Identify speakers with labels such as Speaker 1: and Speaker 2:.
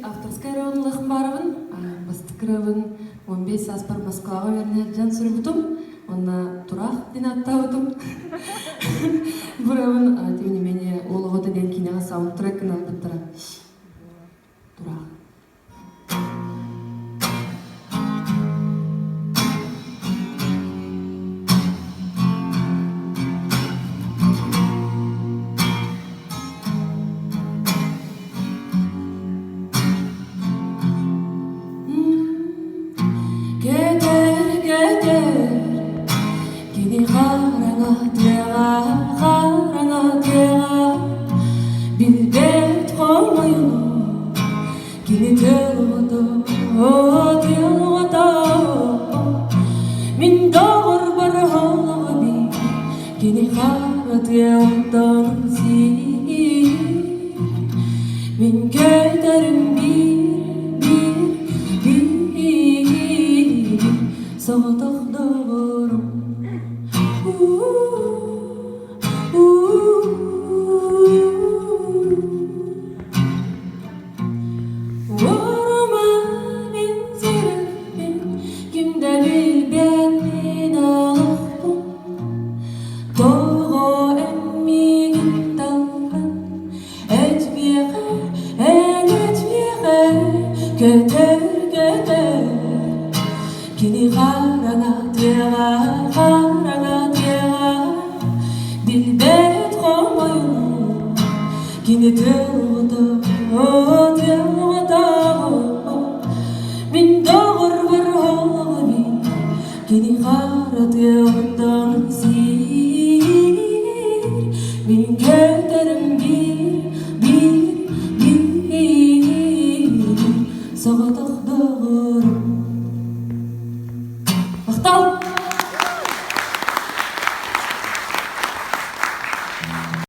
Speaker 1: Авторскай ырыабын ылыахым баарабын. Бастакы ырыабын 15 сааспар Москваҕа үөрэнэ сылдьан суруйбутум. Уонна Тураах диэн ааттаабытым. Бу ырыабын, тем не менее, Уол оҕото диэн киинэҕэ саундтрек гына ылбыттара. Тураах. Кэтэр, кэтэр, кини хараҥа тыаҕа, хараҥа тыаҕа билбэт хомойуну кини тыалото, тыалото. Мин доҕорбор олоҕу бир, кини хара тыалтан сиир. Мин көтөрүм биир, биир, биир, соҕотох доҕорум. Уорума мин сүрэхпин, ким да билбэт мин олохпун. Тоҕо эн миигин таллын, этмиэхэ, эн этмиэхэ, көтөр, көтөр. Кини хараҥа тыаҕа, хараҥа тыаҕа, билбэт хомойуу. Кини тыалата, тыалата, мин доҕорбор олоҕу кини хара тыалтан сиир. Мин көтөрүм биир, биир, биир, соҕотох доҕорум. Махтал!